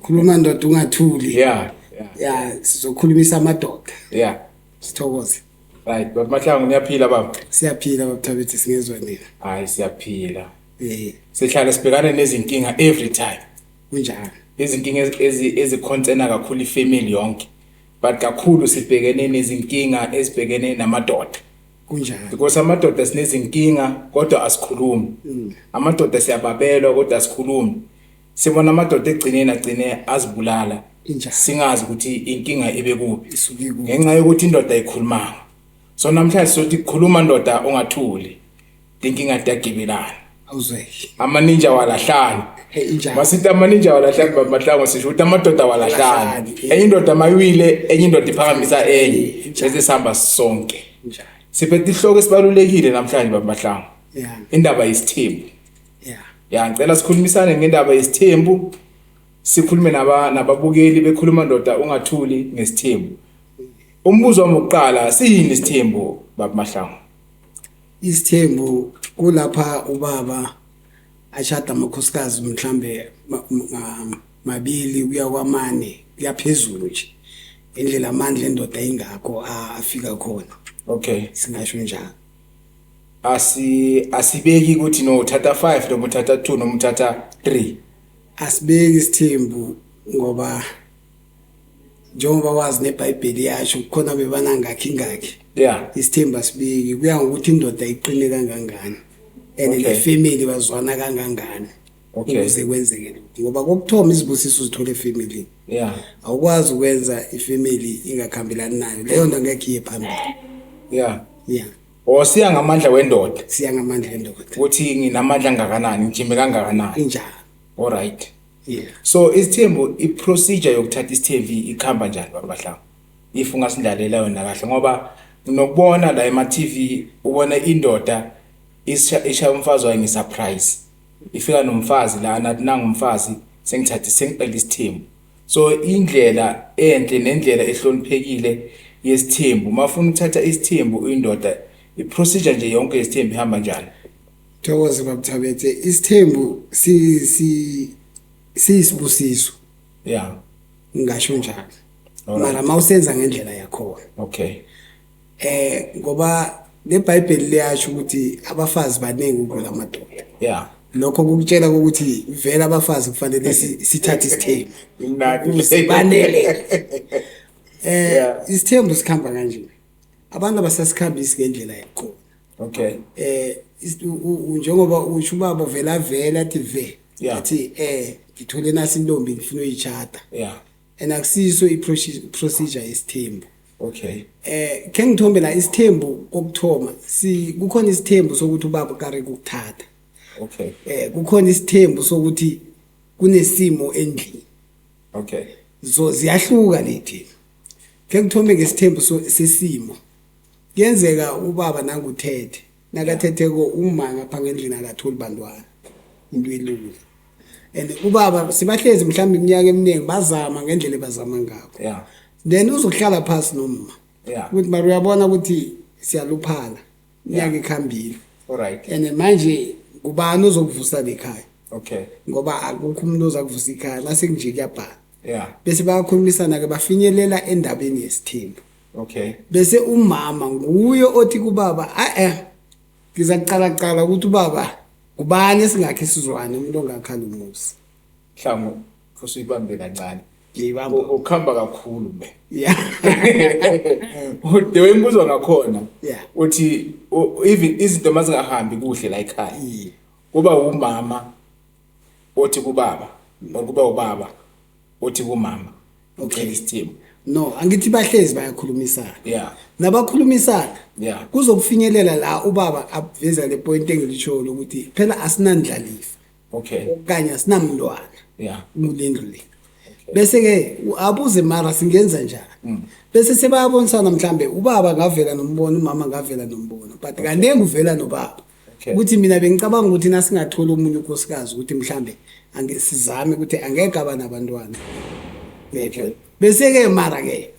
Khuluma ndoda ungathuli. Yeah. Yeah, sizokhulumisa amadoda. Sithokoze. Right, baba Mahlangu, niyaphila baba? Siyaphila baba Thabethe, singezwa nina. Hayi, siyaphila. Sihlale sibhekane nezinkinga every time. Kunjalo. Izinkinga eziconcerna kakhulu ifamily yonke. But kakhulu sibhekene nezinkinga ezibhekene namadoda. Kunjalo. Because amadoda sinezinkinga kodwa asikhulumi. Amadoda siyababelwa kodwa asikhulumi. Sibona amadoda egcineni agcine azibulala. Injalo. Singazi ukuthi inkinga ibe kuphi. Isuke kuphi. Ngenxa yokuthi indoda ayikhulumanga. So namhlanje sothi khuluma ndoda ungathuli. Inkinga tiyagibelana. Awuzweke. Amaninja walahlana. Hey, injalo. Masithi amaninja walahlana baba Mahlangu, sisho ukuthi amadoda walahlana. Walahlani, Enye indoda mayiwile, enye indoda iphakamisa enye. Injalo. Bese sihamba sonke. Injalo. Siphethe isihloko esibalulekile namhlanje baba Mahlangu. Indaba yesithembu. Ya, ngicela sikhulumisane ngendaba yesithembu. Sikhulume nababukeli bekhuluma ndoda ungathuli ngesithembu. Umbuzo wami wokuqala, siyini isithembu baba Mahlangu? Isithembu kulapha ubaba ashada amakhosikazi mhlambe mabili kuya kwamane kuyaphezulu nje. Indlela amandla endoda ingakho afika khona. Singasho njalo. Asibeki ukuthi no uthatha 5 noma uthatha 2 noma uthatha 3. Asibeki isithembu ngoba njengoba wazi neBhayibheli yasho kukhona bebanangakhi ingakhi. Isithembu asibeki, kuya ngokuthi indoda iqine kangangani and nefamily bazwana kangangani. Ukuze kwenzeke lokho. Ngoba kokuthoma izibusiso uzithola efamily. Awukwazi ukwenza ifamily ingakhambelani nayo. Leyo nto ngeke iye phambili. O siya ngamandla wendoda. Siya ngamandla endoda. Ukuthi nginamandla kangakanani, ngijime kangakanani. Injalo. All right. So isithembu, i-procedure yokuthatha isithembu ikhamba njani baba Mahlangu? If ungasindlalela yona kahle, ngoba nokubona la ema TV ubona indoda ishaya umfazi wayo ngesurprise. Ifika nomfazi la nathi nangumfazi sengithathe sengiqela isithembu. So indlela enhle nendlela ehloniphekile yesithembu, mafuna ukuthatha isithembu indoda, i-procedure nje yonke yesithembu ihamba njani? Thokoze baba Thabethe, isithembu siyisibusiso. Ngisho njalo. Mara mawusenza ngendlela yakhona. Ngoba leBhayibheli liyasho ukuthi abafazi baningi ukudlula amadoda. Lokho kukutshela ukuthi vele abafazi kufanele sithathe isithembu. Imnandi. Banele. Isithembu sikhamba kanje. Abantu abasasikhambisi ngendlela yakhona. Njengoba usho ubaba vela vela athi ve. Athi ngithole nasi intombi ngifuna uyitshata. And akusiso i-procedure yesithembu. Ke ngithombe la isithembu kokuthoma, kukhona isithembu sokuthi ubaba ukare ukuthatha. Kukhona isithembu sokuthi kunesimo endlini. So ziyahluka lethi. Ke ngithombe ngesithembu sesimo. Kuyenzeka ubaba nanguthethe, nakathetheko uma ngapha ngendlini akatholi bantwana. Into elula. And ubaba sibahlezi mhlawumbe iminyaka eminingi bazama ngendlela ebazama ngakho. Then uzohlala phansi noma. Ukuthi mara uyabona ukuthi siyaluphala. Iminyaka ikhambile. And manje kubani ozokuvusa lekhaya? Ngoba akukho umuntu ozakuvusa ikhaya mase nje kuyabhala. Bese bayakhulumisana ke bafinyelela endabeni yesithembu. Bese umama nguye othi kubaba, ngizakuqala qala ukuthi ubaba kubani esingakhe sizwane umuntu ongakhala umuzi. Mhlawumbe usuyibambe kancane. Ngiyibamba. Ukhamba kakhulu be. The way ngibuzwa ngakhona. Uthi even izinto mazingahambi kuhle la ekhaya. Kuba umama othi kubaba, or kuba ubaba othi kumama. Isithembu. No, angithi bahlezi bayakhulumisana. Nabakhulumisana. Kuzokufinyelela la ubaba aveza le point engilishoyo ukuthi phela asinandlalifa. Okanye asinamntwana. Kulendlu le. Bese ke abuze mara singenza njani? Bese sebayabonisana mhlambe ubaba ngavela nombono, umama ngavela nombono, but kanengi uvela nobaba. Ukuthi mina bengicabanga ukuthi nasingathola omunye unkosikazi ukuthi mhlambe sizame ukuthi angeke aba nabantwana. Bese ke mara ke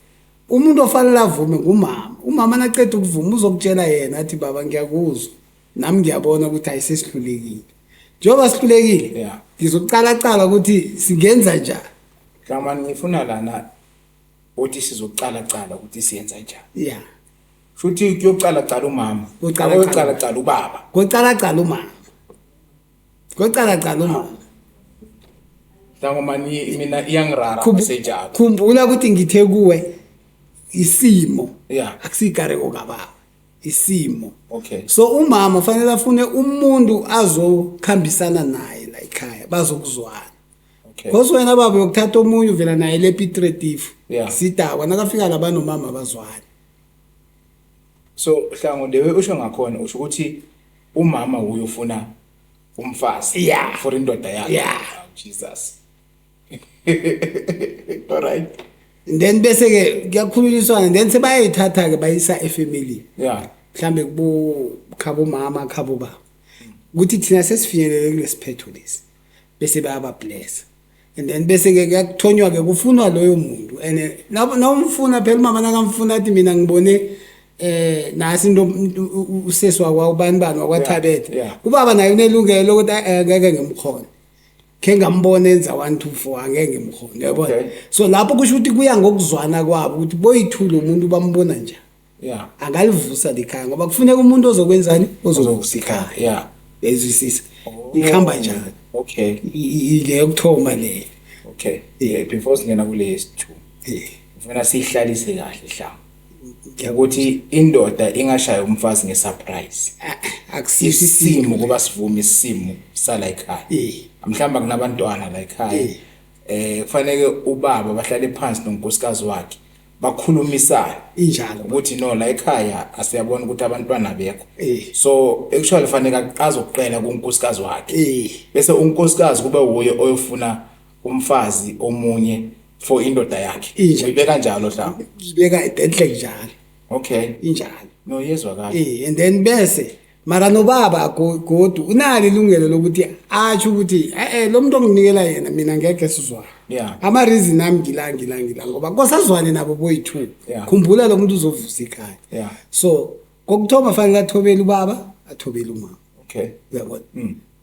umuntu ofanele avume ngumama. Umama naqeda ukuvuma uzokutshela yena athi baba ngiyakuzwa. Nami ngiyabona ukuthi ayisesihlulekile. Njengoba sihlulekile, ngizokuqala qala ukuthi singenza njani. Mhlawumbe ngifuna lana uthi sizoqala cala ukuthi siyenza njani. Yeah. Shuthi kuyoqala cala umama. Kuqala Kuyoqala cala ubaba. Kuqala cala umama. Kuqala cala umama. Mhlawumbe mina iyangirara senjalo. Khumbula ukuthi ngithe kuwe isimo. Yeah. Akusikareko kababa. Isimo. Okay. So umama fanele afune umuntu azokhambisana naye la ekhaya bazokuzwana. Okay. Because wena baba uyokuthatha omunye uvela naye le Piet Retief. Yeah. Sidakwa nakafika la banomama bazwana. So hlango lewe usho ngakhona usho ukuthi umama uyofuna umfazi Yeah. for indoda yakhe. Yeah. Oh, Jesus. All right. And then bese ke kuyakhulunyiswana, then sebayayithatha ke bayisa efamily. Yeah. Mhlambe kubo khabo mama, khabo baba. Ukuthi thina sesifinyelele kulesiphetho lesi. Bese bayaba bless. And then bese ke kuyakuthonywa ke kufunwa loyo muntu. And nawumfuna phela umama nakamfuna athi mina ngibone nasi into usesi wakwa ubani bani wakwaThabethe. Ubaba naye unelungelo lokuthi ngeke ngimkhone. Ke ngambona enza 1 2 4 angeke ngimkhone, uyabona? Okay. So lapho kusho ukuthi kuya ngokuzwana kwabo ukuthi boyithula umuntu bambona njani. Yeah. Angalivusa likhaya ngoba kufuneka umuntu ozokwenzani, ozovusa ikhaya. Yeah. Uyayizwisisa? Ikhamba njani? Okay. Ile yokuthoma leyo. Okay. Yeah. Before singena kule yesi-2. Ngifuna sihlalise kahle hla. Ukuthi indoda ingashaya umfazi ngesurprise. Akusiso isimo kuba sivume isimo sala ekhaya. Mhlawumbe kunabantwana la ekhaya. Kufanele ubaba bahlale phansi nonkosikazi wakhe bakhulumisane. Injalo. Ukuthi no la ekhaya asiyabona ukuthi abantwana bekho. So actually kufanele azoqela kunkosikazi wakhe. Bese unkosikazi kube uye oyofuna umfazi omunye for indoda yakhe. Uyibeka njalo mhlawumbe. Ibeka enhle njalo. Okay. Injalo. No yezwa kahle. And then bese mara nobaba godu unalo ilungelo lokuthi atsho ukuthi lo muntu onginikela yena mina ngeke sizwane. Yeah. Ama reason ami ngila ngoba kosazwane nabo boyi2. Yeah. Khumbula lo muntu uzovusa ikhaya. Yeah. So kokuthoma fanele athobele ubaba, athobele umama. Okay. Uyabona?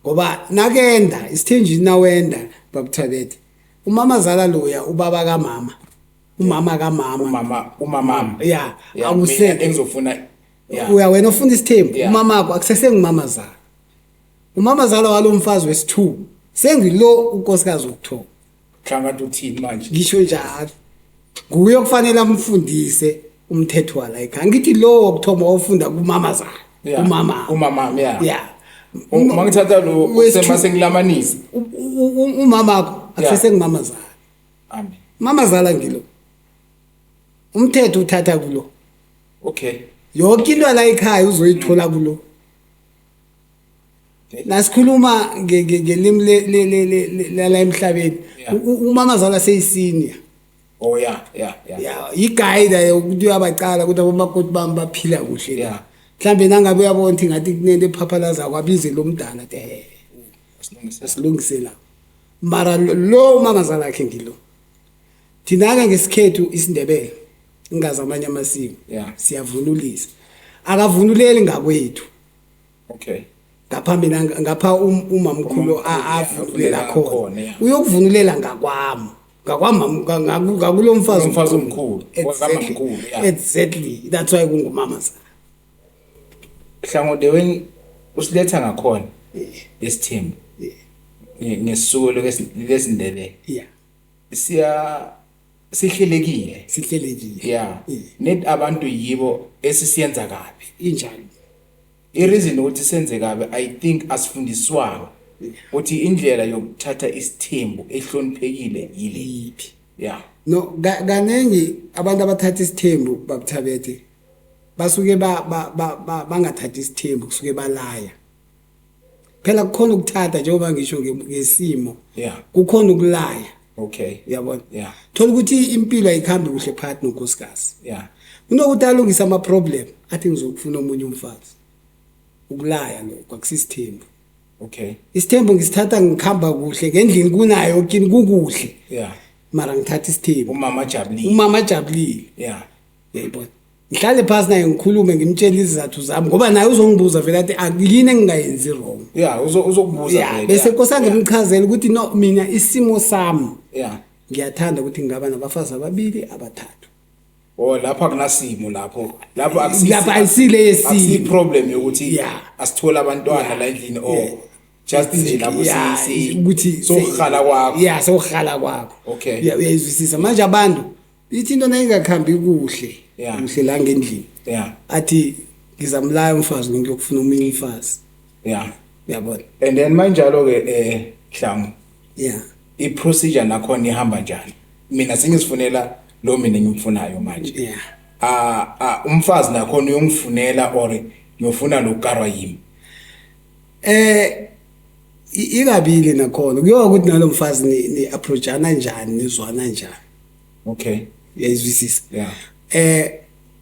Ngoba nakenda isithenjini nawenda babuthabethe. Umama zala loya ubaba kamama. Umama kamama. Umama. Yeah. Yeah, Awuse engizofuna. Yeah. Uya wena ufuna isithembu. Yeah. Umama wakho akusesengumama zala. Umama zala walomfazi wesi2. Sengilo unkosikazi wokuthola. Mhlawumbe uthini manje? Ngisho njalo. Nguye okufanele amfundise umthetho wala ekhaya. Ngithi lo wokuthoma wawufunda kumama zala. Yeah. Umama. Umama, yeah. Yeah. Uma ngithatha lo semasengilamanisa. Umama wakho akusesengumama zala. Amen. Mama zala ngilo. Umthetho uthatha kulo. Okay. Yonke into la ekhaya uzoyithola kulo. Nasikhuluma ngelimi la emhlabeni, umama zala seyisenior. Oh yeah, yeah, yeah. Yeah, iguide ukuthi uyabacala ukuthi abomakoti bami baphila kuhle. Yeah. Mhlambe nangabe uyabona ukuthi ngathi kunento ephaphalaza kwabize lo mdala athi asilungise la. Mara lo mama zala yakhe ngilo. Thina ke ngesikhethu isiNdebele ingazi amanye amasiko. Yeah. Siyavunulisa. Akavunuleli ngakwethu. Okay. Ngaphambi ngapha umamkhulu avunulela khona. Uyokuvunulela ngakwami. Ngakwami ngakulomfazi umfazi omkhulu. Wakamamkhulu. Exactly. That's why kungumama sa. Hlango the way usiletha ngakhona. Isithembu. Ngesiko lesiNdebele. Yeah. Siya sihlelekile. Sihlelekile. Yeah. Net abantu yibo esisiyenza kabi. Injalo. I-reason ukuthi senze kabi I think asifundiswanga ukuthi indlela yokuthatha isithembu ehloniphekile yile yiphi. Yeah. No kanengi abantu abathatha isithembu babuthabethe basuke bangathathi isithembu kusuke balaya. Phela kukhona ukuthatha njengoba ngisho ngesimo. Yeah. Kukhona ukulaya. Okay. Uyabona? Yeah. Thola ukuthi impilo ayikhambi kuhle phakathi nonkosikazi. Yeah. Kunokuthi alungise ama problem athi ngizokufuna omunye umfazi. Ukulaya lokho akusisithembu. Okay. Isithembu ngisithatha ngikhamba kuhle ngendlini kunayo kini kukuhle. Yeah. Mara ngithatha isithembu. Umama ajabulile. Umama ajabulile. Yeah. Uyayibona? Ngihlale phansi naye ngikhulume ngimtshele izizathu zami ngoba naye uzongibuza vele athi akuyini engingayenzi wrong. Yeah, uzokubuza vele. Bese nkosi ngimchazela ukuthi no mina isimo sami. Yeah. Ngiyathanda ukuthi ngingaba nabafazi ababili, abathathu. Oh, lapho akunasimo lapho. Lapho Lapha ayisile yesimo. Akusi problem yokuthi asithola abantwana la endlini or just nje lapho si ukuthi sokuhala kwakho. Yeah, sokuhala kwakho. Uyayizwisisa manje abantu ithi into nayingakhambi kuhle kuhle la ngendlini. Athi ngizamlaya umfazi ngiyokufuna omunye umfazi. Uyabona. And then manjalo ke Hlangu. I procedure nakhona ihamba njani? Mina sengizifunela lo mina engimfunayo manje. Umfazi nakhona uyongifunela or ngiyofuna lokukarwa yimi? Ikabili nakhona. Kuyoba ukuthi nalomfazi ni approachana njani, nizwana njani. Okay. Uyayizwisisa?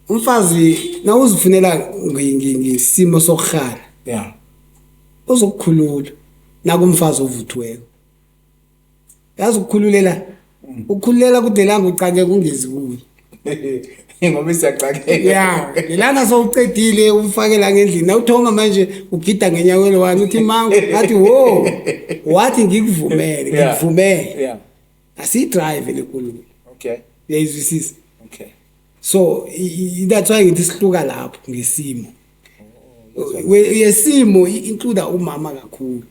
Umfazi nawuzifunela ngesimo sokuhala. Uzokukhulula nakumfazi ovuthiweko. Yazi ukukhululela. Ukukhululela kudelanga uqake kungezi kuye. Ngoba siyaqakeka. Yeah, lana sowucedile umfake la ngendlini. Nawuthonga manje ugida ngenyaweni wani uthi mango athi wo wathi ngikuvumele, ngikuvumele. Asi drive le nkulumo. Okay. Uyayizwisisa? Okay. So that's why ngithi sihluka lapho ngesimo. Yesimo include umama kakhulu.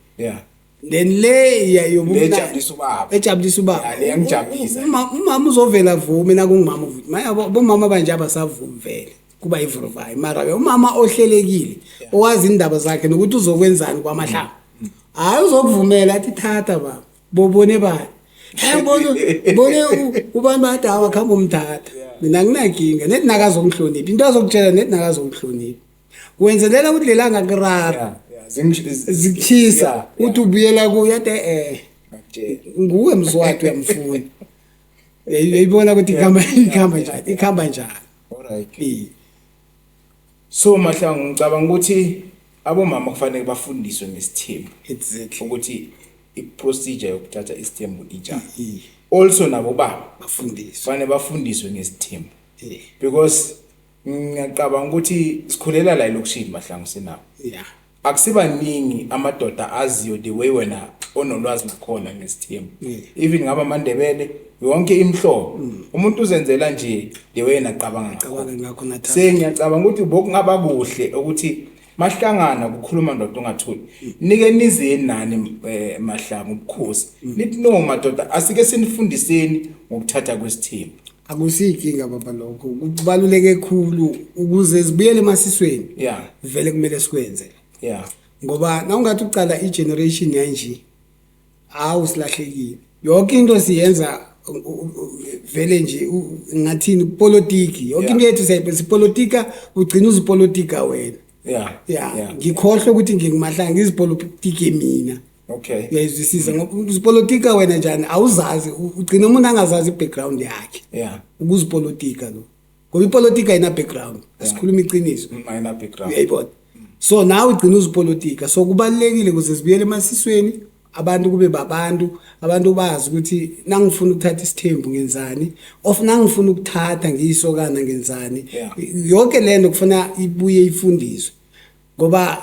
Then le le ejabulisa ubaba. Ejabulisa ubaba. Yeah, le yangijabulisa. Umama uzovela vume nakungumama uvume. Manje bomama banje abasavumi vele. Kuba ivrovai. Mara ke umama ohlelekile owazi indaba zakhe nokuthi uzokwenzani kwamahlanga. Hayi uzokuvumela athi thatha baba. Bobone bani. Hey bone ubani bathi awakhamba umthatha. Mina nginankinga nethi nakazongihlonipha. Into azokutshela nethi nakazongihlonipha. Kwenzelela ukuthi lelanga kurara. Zikuchisa uthi ubuyela kuye athi nguwe mzwati uyamfuna. Uyayibona ukuthi ikhamba njani, ikhamba njani. All right. So Mahlangu ngicabanga ukuthi abomama kufanele bafundiswe ngesithembu. Exactly. Ukuthi i-procedure yokuthatha isithembu injani. Also nabo baba bafundiswe. Kufanele bafundiswe ngesithembu. Because ngiyacabanga ukuthi sikhulela la elokishini Mahlangu sinawo. Akusibaningi amadoda aziyo the way wena onolwazi nakhona ngesithembu. Even ngaba amaNdebele yonke imhlobo. Umuntu uzenzela nje the way yena acabanga ngakho. Sengiyacabanga ukuthi bokungaba kuhle ukuthi mahlangana kukhuluma ndoda ungathuli. Nike nizeni nani Mahlangu ubukhosi. Nithi no madoda asike sinifundiseni ngokuthatha kwesithembu. Akusikinga baba lokho. Kubaluleke kakhulu ukuze sibuyele emasisweni. Vele kumele sikwenze. Ngoba nawungathi uqala igeneration yanje awu silahlekile. Yonke into siyenza vele nje ngathini politiki. Yonke into yethu siyayipolitika ugcina uzipolitika wena. Ngikhohle ukuthi nginguMahlangu ngizipolitiki mina. Okay. Uyayizwisisa ngoba uzipolitika wena njani awuzazi ugcina umuntu angazazi ibackground yakhe. Ukuzipolitika lo. Ngoba ipolitika ayina background. Asikhuluma iqiniso. Ayina background. Uyayibona. So nawe ugcina uzipolitika. So kubalekile ukuze sibuyele emasisweni abantu kube babantu, abantu bazi ukuthi nangifuna ukuthatha isithembu ngenzani, of nangifuna ukuthatha ngiyisokana ngenzani. Yonke lento kufuna ibuye ifundiswe. Ngoba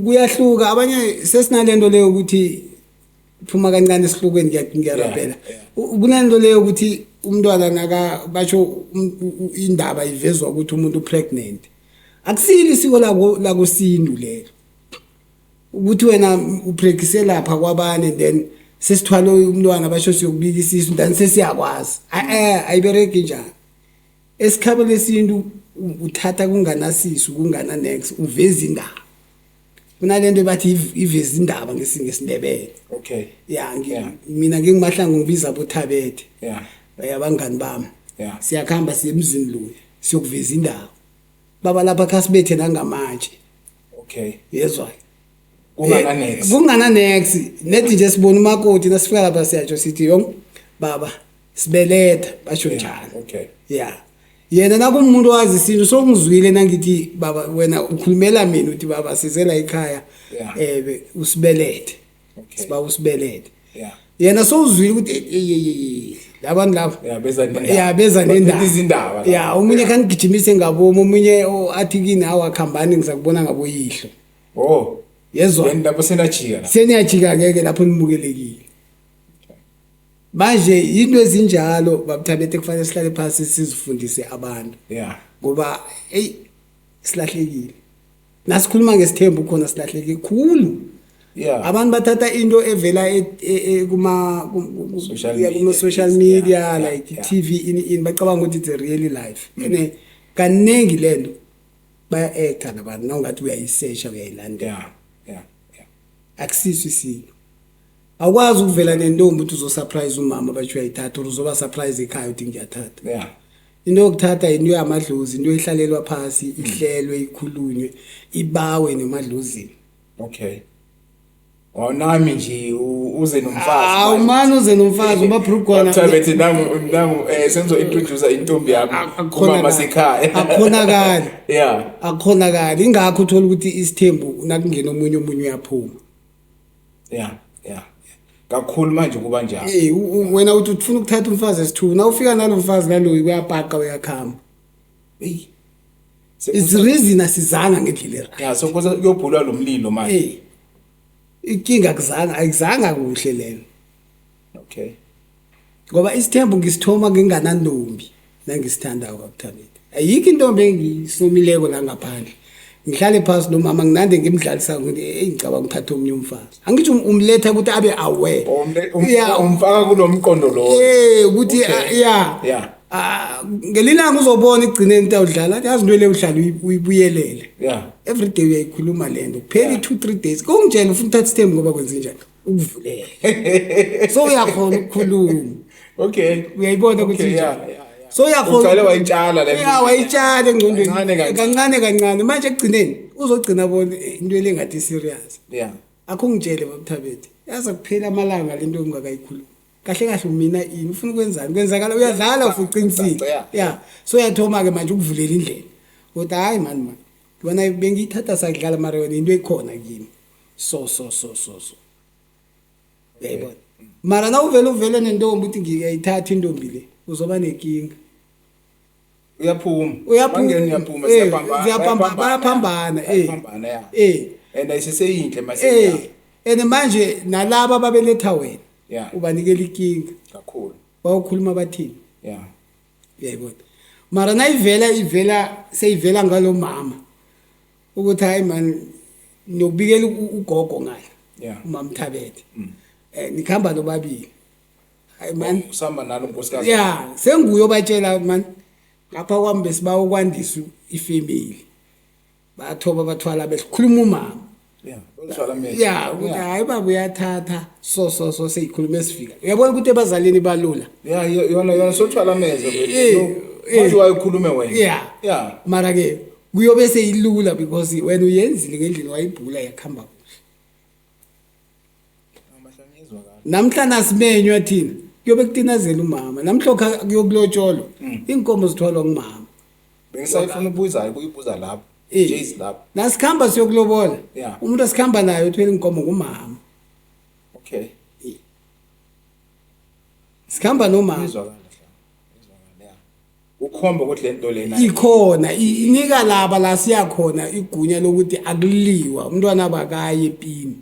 kuyahluka abanye sesinalento leyo ukuthi phuma kancane esihlukweni ngiyarabhela. Kunalento leyo ukuthi umntwana naka basho indaba ivezwa ukuthi umuntu pregnant. Akusilo isiko lakusintu lelo. Ukuthi wena upractice lapha kwabanye then sesithwala umntwana basho siyokubika isisu then sesiyakwazi. Ayibereki njani. Esikhabo lesintu uthatha kunganasisu kungana next uveza indaba. Kunalento bathi iveza indaba ngesiNdebele. Okay. Mina nginguMahlangu ngibiza boThabethe. Abangani bami. Siyakhamba siye emzini lo siyokuveza indaba. Baba lapha khasibethe nangamatshe. Okay. Yezwa. Kungana next. Kungana next. Nethi nje sibona umakoti nasifika lapha siyatsho sithi yong baba sibeletha basho njalo. Okay. Yena nakumuntu wazi isintu sokungizwile nangithi baba wena ukhulumela mina uthi baba sizela ekhaya usibelethe. Siba usibelethe. Yena sowuzwile ukuthi labantu laba beza nendaba. Beza nendaba. Izindaba. Omunye kanigijimise ngabomu omunye athi kini awakhambani ngizakubona ngaboyihlo. Oh. Yezwa. Then lapho senajika la. Seniyajika ngeke lapho nimukelekile. Manje into ezinjalo babuthabethe kufanele sihlale phansi sizifundise abantu. Ngoba hey, silahlekile. Nasikhuluma ngesithembu khona silahleke khulu. Abantu bathatha into evela kuma Social social media, like TV, ini ini, bacabanga ukuthi it's a really life. Ene kaningi lento baya actor labantu, nawungathi uyayisesha, uyayilandela. Akusiso isimo. Awukwazi ukuvela nentombi uthi uzosurprise umama, bathi uyayithatha, or uzoba surprise ekhaya uthi ngiyathatha. Into yokuthatha into yamadlozi, into ehlalelwa phasi, ihlelwe, ikhulunywe, ibawe nemadlozini. Okay. Awunami nje uze nomfazi. Awu mani, uze nomfazi umabrugwana. Bathabethi nangu nangu, senzo introduce intombi yami kumama sekhaya. Akukhonakali. Akukhonakali, ingakho uthola ukuthi isithembu nakungena omunye, omunye uyaphuma. Yeah. Kakhulu manje kuba njalo. Eh, wena uthi ufuna ukuthatha umfazi esithu, ufika nalo mfazi naloyo uyapaka, uyakhamba. Hey. It's reason asizanga ngendlela eright. Yeah, so kuze kuyobhulwa lo mlilo manje. Eh. Inkinga kuzanga, ayizanga kuhle lena. Ngoba isithembu ngisithoma nginganantombi nangisithandayo kwakuthabethe. Ayikho intombi engisomileko la ngaphandle. Ngihlale phasi nomama, nginande ngimdlalisa ukuthi hey, ngicabanga ukuthatha omunye umfazi. Angithi umletha ukuthi abe aware. Umfaka kulomqondo lo. Eh, ukuthi yeah. Ah, ngelilanga uzobona igcine into awudlala, yazi into le uhlala uyibuyelele. Every day uyayikhuluma lento. Kuphela 2 3 days. Kungitshela ufuna ukuthatha isithembu ngoba kwenze njani? Ukuvulela. So uyakhona ukukhuluma. Uyayibona ukuthi njani. So uyakhona. Uqale wayitshala le. Yeah, wayitshala engqondweni. Kancane kancane. Kancane kancane. Manje ekugcineni uzogcina bona into le ngathi serious. Akho ngitshele babuthabethe. Yaza kuphela amalanga lento ongakayikhuluma. Kahle kahle mina ini ufuna ukwenzani? Kwenzakala uyadlala ufuqinisile. Yeah. So uyathoma ke manje ukuvulela indlela. Uthi hayi man man. Wena bengiyithatha sakudlala mara wena into ekhona kimi. So so so so so. Uyayibona. Mara na uvele uvele nentombi uthi ngiyayithatha intombi le, uzoba nenkinga. Uyaphuma. Uyaphuma. Mangena uyaphuma, siyaphambana. Siyaphambana, bayaphambana, eh. Bayaphambana, yeah. And ayiseseyinhle mase. And manje nalaba ababeletha wena. Ubanikela inkinga. Kakhulu. Bawukhuluma bathini? Uyayibona. Mara nayivela ivela seyivela ngalomama. Ukuthi hayi man, nokubikela ugogo ngala. Umama Thabethe. Nikhamba nobabili. Hayi man, usamba nalo nkosikazi. Yeah, senguye obatshela man. Ngapha kwami besiba ukwandisa ifamily. Bathoba bathwala besikhuluma umama. Yeah, bathwala mina. Yeah, ukuthi hayi baba uyathatha so so so seyikhuluma esifika. Uyabona ukuthi ebazalini balula. Yeah, yona sothwala amezwe. Manje wayikhulume wena. Yeah. Yeah. Mara ke kuyobe seyilula because wena uyenzile ngendlela wayibhula yakhamba kuhle. Namhla nasimenywa thina kuyobe kutinazela umama, namhla kuyokulotsholwa inkomo zitholwa ngumama. Bengisayifuna ukubuza, ukuyibuza lapho. Jays lapho. Nasikhamba siyokulobola. Umuntu asikhamba naye uthwele inkomo ngumama. Okay. Sikhamba nomama. Izwakala. Izwakala. Ukhomba ukuthi lento lena ikhona, inika laba la siyakhona igunya lokuthi akuliwa umntwana abakaye epini.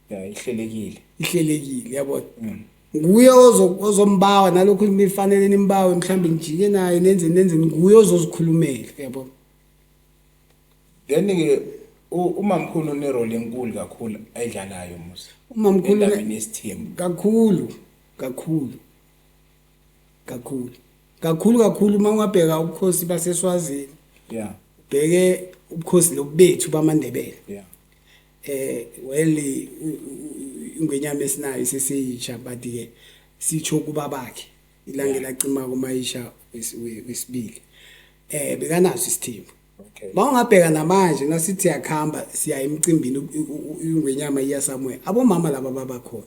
Yeah, ihlelekile. Ihlelekile, yabona. Nguye ozombawa nalokho nifanele nimbawe, mhlambe nijike naye nenze nenze, nguye ozozikhulumela, yabona. Then ke umamkhulu une role enkulu kakhulu ayidlalayo Musa. Umamkhulu endabeni yesithembu. Kakhulu, kakhulu. Kakhulu. Kakhulu kakhulu uma ungabheka ubukhosi baseSwazini. Ubheke ubukhosi lobethu bamaNdebele. Well, ingwenyama esinayo sesiyitsha, but ke sitsho kuba bakhe ilanga lacima kumayisha wesibili. Bekanaso isithembu. Mawungabheka namanje nasithi siyakhamba siya emcimbini, ingwenyama iya somewhere. Abomama laba babakhona.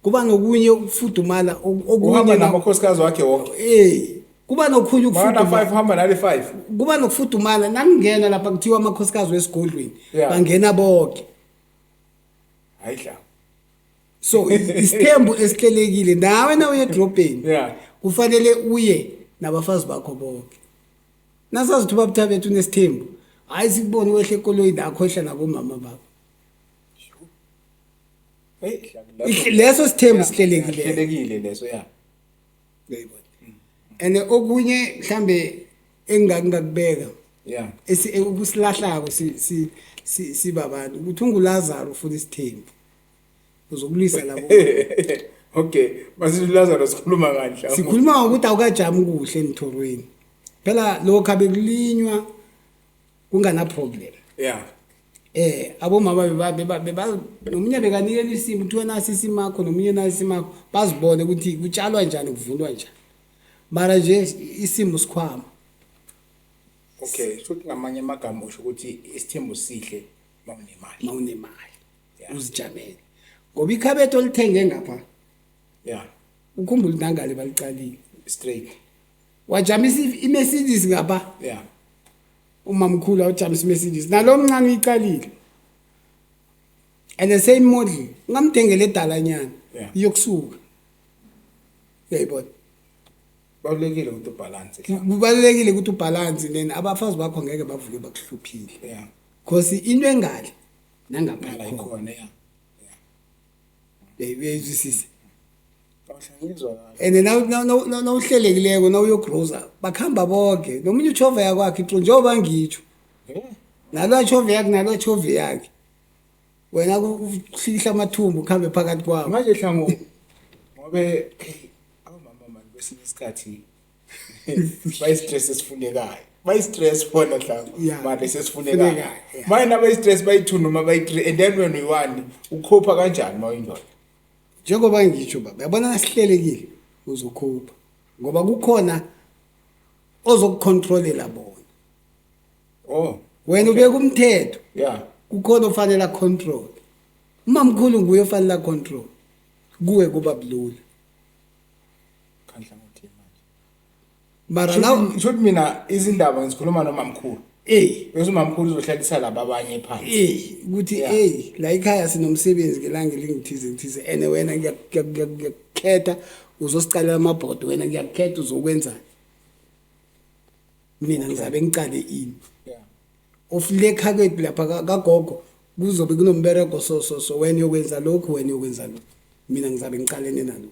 Kuba nokunye ukufudumala okunye Uhamba namakhosikazi wakhe wonke. Kuba nokhunye Mara ukufudumala. 5 uhamba nale 5. Kuba nokufudumala nakungena lapha kuthiwa amakhosikazi wesigodlweni. Bangena bonke. Hayi dla. So isithembu esihlelekile nawe na uye edrobheni. Kufanele uye nabafazi bakho bonke. Nasazi ukuthi babuthabethu unesithembu. Hayi sikubone wehle ekoloyini akho ehla nabomama bakho. Hey, Leso sithembu sihlelekile. Sihlelekile leso, ya. Uyayibona. And okunye mhlambe engingakubeka ukusilahlako si sibabantu ukuthi unguLazaro ufuna isithembu. Uzokulwisa labo. Okay, masithi Lazarus sikhuluma ngani? Sikhuluma ngokuthi awukajami kuhle emthorweni. Phela lokho abekulinywa kungana problem. Abomama beba nomunye bekanikela isimo kuthiwa nasi isimakho nomunye nasi isimakho, bazibone ukuthi kutshalwa njani, kuvunwa njani. Mara nje isimo sikhwama. Okay, so ngamanye amagama usho ukuthi isithembu sihle mawunemali. Mawunemali. Uzijamele. Ngoba ikhabethe olithenge ngapha. Ukhumbule nangale balicalile. Straight. Wajamisa iMercedes ngapha. Umamkhulu awujamisa iMercedes. Nalo mncane uyicalile. And the same model ungamthengele edalanyana. Iyokusuka. Uyayibona. Kubalulekile ukuthi ubalance. Kubalulekile ukuthi ubalance, then abafazi bakho ngeke bavuke bakuhluphile. Because into engale nangapha ikhona. Ikhona, uyayizwisisa. Ngizwa kahle. And nawuhlelekileko nawuyogroza bakhamba bonke. Nomunye uchova yakwakhe iqo njengoba ngitsho. Nalo achove yakhe, nalo achove yakhe. Wena uhlikihla amathumbu ukhambe phakathi kwawo. Manje Hlangu, ngobe abomama manje kwesinye isikhathi bayi-stress esifunekayo. Bayi-stress bona Hlangu, manje sesifunekayo. Funekayo, yeah. Manje nabayi-stress bayi-2 noma bayi-3, and then wena uyi-1, ukhopha kanjani uma uyindoda? Njengoba ngitsho baba, yabona nasihlelekile uzokhupha ngoba kukhona ozokucontrolela bona. Oh. Wena ubeka umthetho. Kukhona ofanele control. Umamkhulu nguye ofanele control. Kuwe kuba bulula. Khandla ngothi manje. Mara now Shothi mina izindaba ngizikhuluma nomamkhulu. Bese umamkhulu uzohlalisa laba abanye phansi. Ukuthi la ekhaya sinomsebenzi ngelanga elingithize ngithize, ene wena ngiyakukhetha uzosicalela amabhodo, wena ngiyakukhetha uzokwenzani. Mina ngizabe ngicale ini. Ofile ekhaya kwethu lapha kagogo kuzobe kunomberego so so so, wena uyokwenza lokhu, wena uyokwenza lokhu, mina ngizabe ngicalene nalokhu.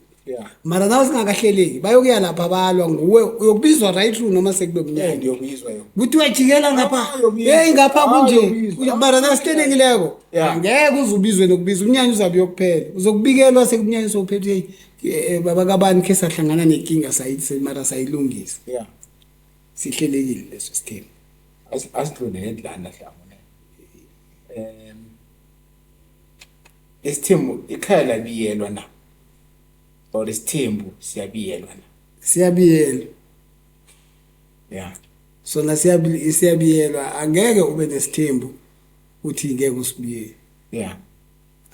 Mara nawe singakahleleki bayokuya lapha balwa nguwe, uyokubizwa right through noma sekulomnyaka. Ngiyokubizwa yo. Kuthi uyajikela ngapha. Uyokubizwa. Hey, ngapha kunje. Uyokubizwa. Mara nasihlelekileko, angeke uze ubizwe nokubiza, umnyanya uzabe uyokuphela. Uzokubikelwa sekumnyanya sowuphethe, hey, baba kabani khe sahlangana nenkinga sayithi mara sayilungisa. Sihlelekile leso sithembu. Asidlule ngendlana Hlangu ne. Isithembu ikhaya labiyelwa na? Or isithembu siyabiyelwa na? Siyabiyelwa. Sona siyabiyelwa, angeke ube nesithembu uthi ngeke usibiyele.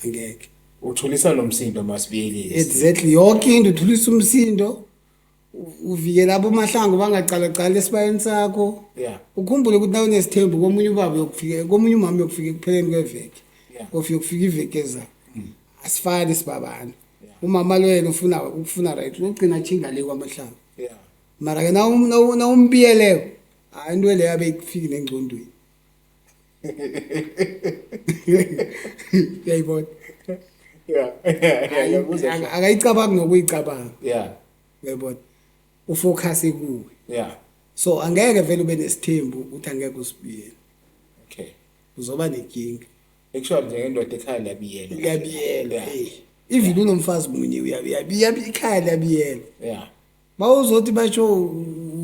Angeke. Uthulisa lo msindo masibiyelile. Exactly, yonke into uthulisa umsindo. Uvikela abomahlangu bangaqalaqali esibayeni sakho. Ukhumbule ukuthi nawunesithembu komunye ubaba uyokufika, komunye umama uyokufika ekupheleni kweveki. Ofika ukufika iveki ezayo. Asifani sibabana. Umama lo yena ufuna ukufuna right, ugcina achinga le kwamahlangu. Mara ke nawumbiyeleko, hayi into leyo abe ikufiki nengcondweni. Uyayibona? Ngiyakuzwa. Akayicabangi nokuyicabanga. Uyayibona? Ufocus kuwe. So angeke vele ube nesithembu ukuthi angeke usibiyele. Uzoba nenkinga. Actually njengendoda ekhaya liyabiyelwa. Liyabiyelwa. Even unomfazi munye ikhaya liyabiyelwa. Mawuzothi basho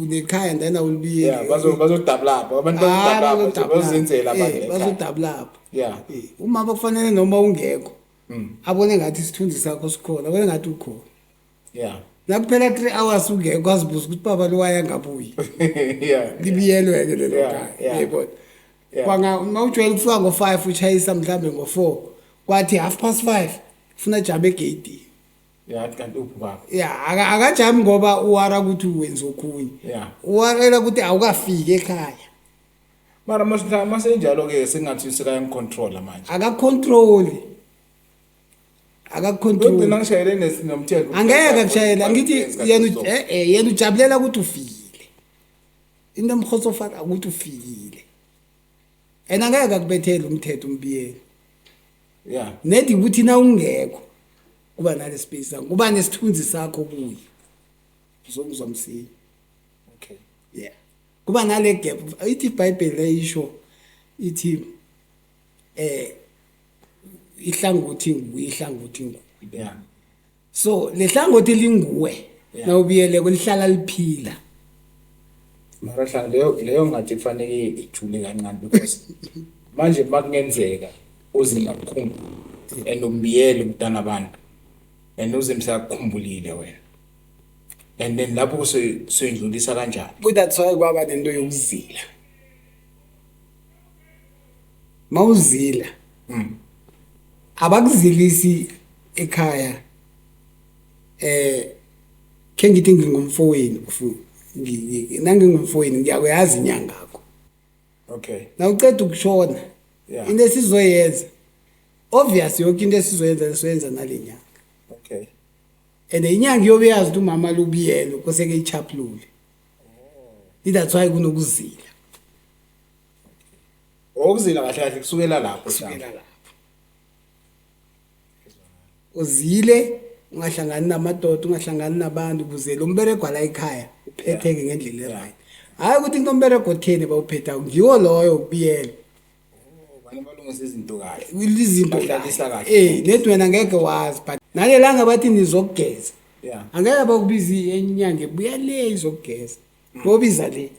unekhaya then awulibiyeli. Yeah, bazodabulapha. Abantu bazodabulapha, bazozenzela abantu ekhaya. Bazodabulapha. Umama kufanele noma ungekho. Abone ngathi isithunzi sakho sikhona, abone ngathi ukhona. Nakuphela 3 hours ungekho azibuza ukuthi baba lo wayengabuyi. Libiyelwe-ke lelo khaya. Uyayibona? Kwanga uma ujwayele ukufika ngo-5 ushayisa mhlambe ngo-4, kwathi half past 5 ufuna ajame egeyidini. Yeah, kanti uphi baba? Yeah, akajami ngoba uwara ukuthi wenza okunye. Uwarela ukuthi awukafiki ekhaya. Mara masenjalo ke sengathi sekayangicontrola manje. Akacontroli. Akacontroli. Ugcina ngishayele nomthetho. Angeke akushayele, angithi yena ujabulela ukuthi ufikile. Into emkhotsofaka ukuthi ufikile. Yena angeke akubethele umthetho umbiyele. Nedi ukuthi na ungekho kuba nale space sakho, kuba nesithunzi sakho kuye, uzokuzwa msinya. Yeah, kuba nale gap. Ithi iBhayibheli leyisho ithi ihlangothi nguye, ihlangothi nguye. So lehlangothi linguwe nawubiyele kulihlala liphila. Mara hlanga leyo ngathi kufanele ijule kancane, because manje makungenzeka uzingakukhumbi and umbiyele umntana abantu and uzimsakukhumbulile wena, and then lapho soyindlulisa kanjani? That's why kwaba nento yokuzila. Mawuzila, abakuzilisi ekhaya. Ke ngithi ngingumfowenu, nangingumfowenu ngiyakuyazi inyanga yakho. Nawuceda ukushona, into esizoyenza, obvious, yonke into esizoyenza sizoyenza nale nyanga. And inyanga iyobe yazi ukuthi umama lubiyele koseke ichaphulule. That's why kunokuzila. Okuzila kahle kahle kusukela lapho. Kusukela lapho uzile, ungahlangani namadoda, ungahlangani nabantu, ukuze lo mberego la ekhaya uphetheke ngendlela e-right. Hayi ukuthi kunomberego otheni bawuphetha, ngiwo loyo ukubiyela. Bani balungisa izinto kahle. Izinto Bahlalisa kahle. Nedi wena ngeke wazi, but nalelanga bathi nizokugeza, angeke bakubiza inyanga ebuya le izokugeza, bobiza le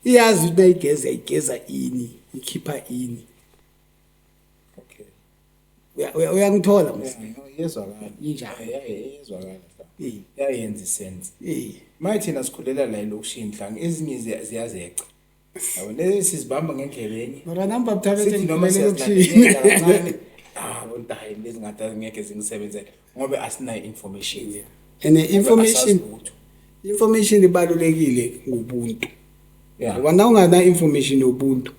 iyazi ukuthi nayigeza igeza ini, ikhipha ini. Uyangithola mos? Yeah, no, iyezwakala. Injalo. Yeah, iyezwakala. Iyayenza i-sense. Manje thina sikhulela la elokishini hlanga, ezinye ziyazeca. Yabo, lezi sizibamba ngendlela enye. Mara nami babuthabethe Sithi noma ngikhulele siyazilandelela elokishini. kancane. Ah, bonke hayi, lezi ngathi angeke zingisebenzele ngoba asinayo information. And Ngoba information asazi lutho. Information ibalulekile ngobuntu. Ngoba na ungana information yobuntu,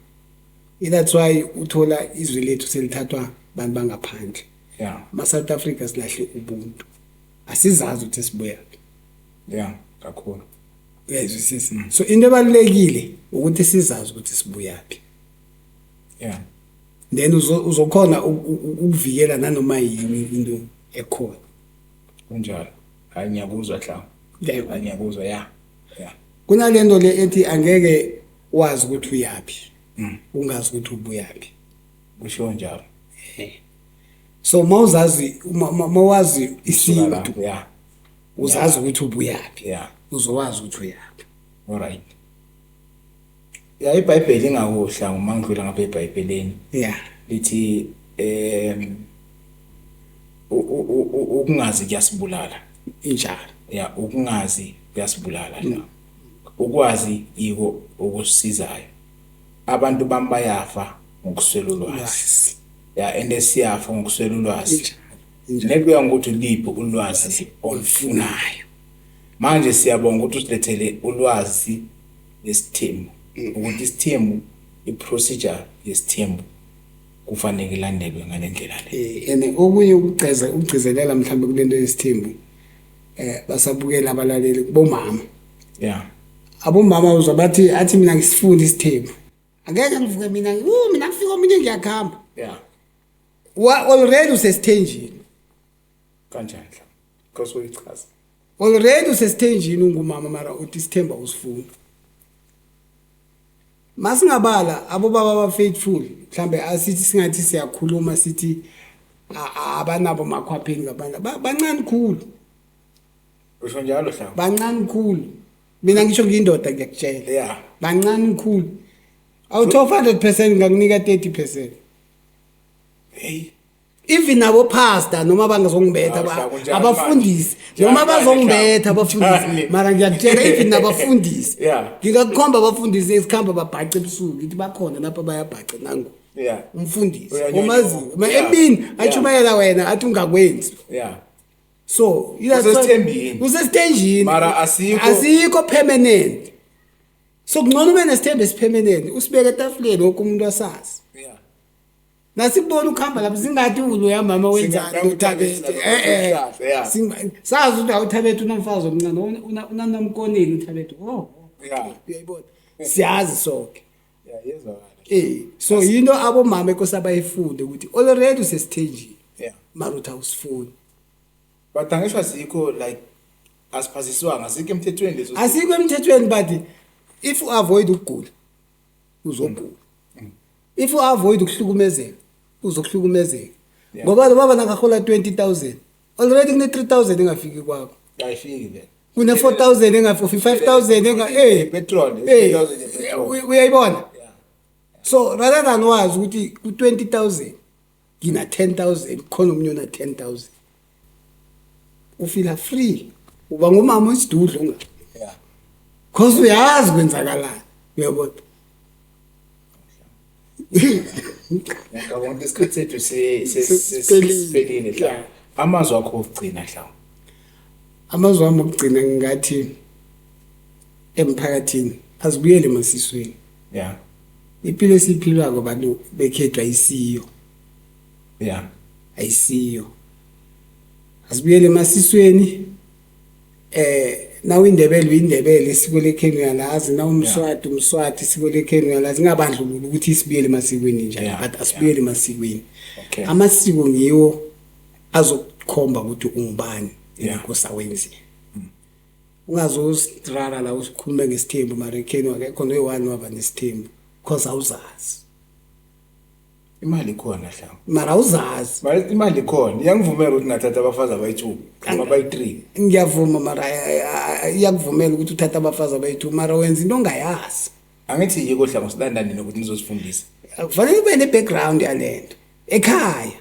that's why uthola izwe lethu selithathwa abantu bangaphandle. Ma South Africa silahle ubuntu, asizazi ukuthi sibuyaphi. Yeah, kakhulu. Uyayizwisisa? So into ebalulekile ukuthi sizazi ukuthi sibuyaphi. Then uzokhona ukuvikela nanoma yini into ekhona. Kunjalo. Hayi, ngiyakuzwa hlanga. Yebo. Hayi, ngiyakuzwa, yeah. Kunalento le ethi angeke wazi ukuthi uyaphi ungazi ukuthi ubuyaphi. Kusho njalo. So mawuzazi, mawazi isintu, lapho, yeah. Uzazi ukuthi ubuyaphi. Uzowazi ukuthi uyaphi. All right. Ya, iBhayibheli ingakuhla uma ngidlula ngapha eBhayibhelini. Lithi ukungazi kuyasibulala. Injalo. Ya, ukungazi kuyasibulala la. Ukwazi yiko okusizayo. Abantu bami bayafa ngokuswela ulwazi. Ulwazi. Ya, and siyafa ngokuswela ulwazi. Injalo. Injalo. Nekuya ngokuthi liphi ulwazi olufunayo. Manje siyabonga ukuthi usilethele ulwazi lesithembu. Ukuthi isithembu, i-procedure yesithembu kufanele ilandelwe ngalendlela le. And okunye ukugcizelela mhlambe kulento yesithembu, basabukela abalaleli kubomama. Abomama uzwa bathi, athi mina ngisifunda isithembu. Angeke ngivuke mina, mina ngifika omunye ngiyakhamba. Wa already usesithenjini. Kanjani mhlawumbe? Because uyichaza. Already usesithenjini ungumama, mara uthi isithemba usifuna. Masingabala abobaba aba faithful, mhlambe asithi singathi siyakhuluma sithi abanabo makhwapheni ngabantu bancane khulu. Usho njalo mhlawumbe. Bancane khulu. Mina ngisho ngiyindoda ngiyakutshela. Bancane khulu. Out of 100% ngakunika 30%. Hey. Even nabo pastor noma bangazongibetha Hawu, Hlako, njani abafundisi manje? noma Njani bazongibetha manje, abafundisi, Njani? mara ngiyakutshela, even nabafundisi, ngingakukhomba abafundisi esikhamba babhace ebusuku, ngithi bakhona lapha bayabhaca nangu umfundisi Uyanyonya. omaziyo ma emini achumayela wena athi ungakwenzi. So Usesithembini. Usesithenjini. Mara asikho- Asikho permanent, so kungcono ube nesithembu esi-permanent, usibeke etafuleni wonke umuntu asazi. Nasikubona ukuhamba lapho singathi uloya mama wenzani Singathi uThabethe. uThabethe, Sazi ukuthi awuthabethe unomfazi omncane, unanamkoneni uThabethe. Oh. Uyayibona, siyazi sonke. Yeah, yezwakala. So yinto abomama ekose abayifunde ukuthi already usesithenjini. Mara uthi awusifuni. But angisho asikho, like, asiphasiswanga, asikho emthethweni leso. Asikho emthethweni, but if u avoid ukugula uzogula, if u avoid ukuhlukumezeka uzokuhlukumezeka. Ngoba lo baba nakahola 20,000, already kune 3000 engafiki kwakho. Ayifiki vele. Kune 4000 engafiki, 5000 enga Petrol, 3000 yepetrol. Uyayibona? Yeah. So rather than wazi ukuthi ku 20,000 ngina 10,000, khona omunye una 10,000, ufila free, uba ngumama osidudla unga cause uyazi kwenzakalani, uyabona? Ngiyacabanga ukuthi isikhathi sethu Siphelile. siphelile, Hlangu. Amazwi akho okugcina, Hlangu. Amazwi ami okugcina, ngingathi emphakathini azibuyele emasisweni. Impilo esiyiphilako bantu bekhethu ayisiyo. Ayisiyo, asibuyele emasisweni. Naw indebele uyindebele, isiko lekhenu uyalazi. Na umswati, umswati, isiko lekhenu uyalazi. Ngingabandlululi ukuthi sibuyele emasikweni njani, but asibuyele emasikweni. Amasiko ngiwo azokukhomba ukuthi ungubani. Inkosi awenzile, ungazositrara la usikhulume ngesithembu, mara ekhenu akekho noyi-one waba nesithembu, cause awuzazi. Imali ikhona, Hlangu. Mara awuzazi. Mara imali ikhona, iyangivumela ukuthi ngathatha abafazi abayi-2 noma abayi-3. Ngiyavuma, mara iyakuvumela ukuthi uthathe abafazi abayi-2, mara wenza into ongayazi. Angithi yiko, Hlangu, silanda nini ukuthi nizosifundisa? Kufanele ube ne-background yalento ekhaya.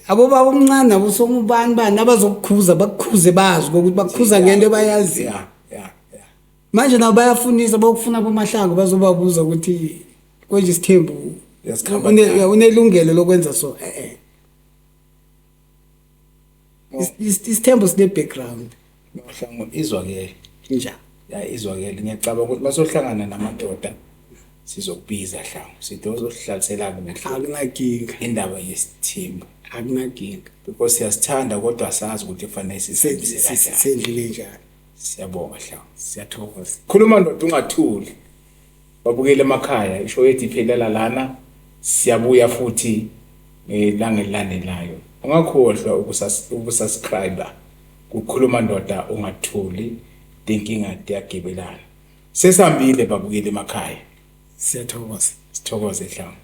Abobaba omncane nabosomubani bani abazokukhuza, bakukhuze bazi ukuthi bakukhuza ngento abayaziyo. yeah yeah yeah Manje nabo bayafundisa, bokufuna bomahlangu bazobabuza ukuthi konje isithembu Yasikhamba njani? Unelungelo lokwenza so. Isithembu sine background. Mahlangu, izwakele. Njani? Ya, izwakele. Ngiyacabanga ukuthi masohlangana namadoda sizokubiza, Hlangu, sithi uzohlalisela kuhle. Akunakinga. Indaba yesithembu. Akunakinga. Because siyasithanda kodwa asazi ukuthi kufanele sisebenzise kanjani. Sendlule njani. Siyabonga, Hlangu. Siyathokoza. Khuluma ndoda ungathuli. Babukele emakhaya, ishow yethu iphelela lana. Siyabuya futhi ngelanga elilandelayo. Ungakhohlwa ukusubscribe kukhuluma ndoda ungathuli. Tinkinga tiyagibelana. Sesihambile, babukele emakhaya. Siyathokoza. Sithokoze, Hlangu.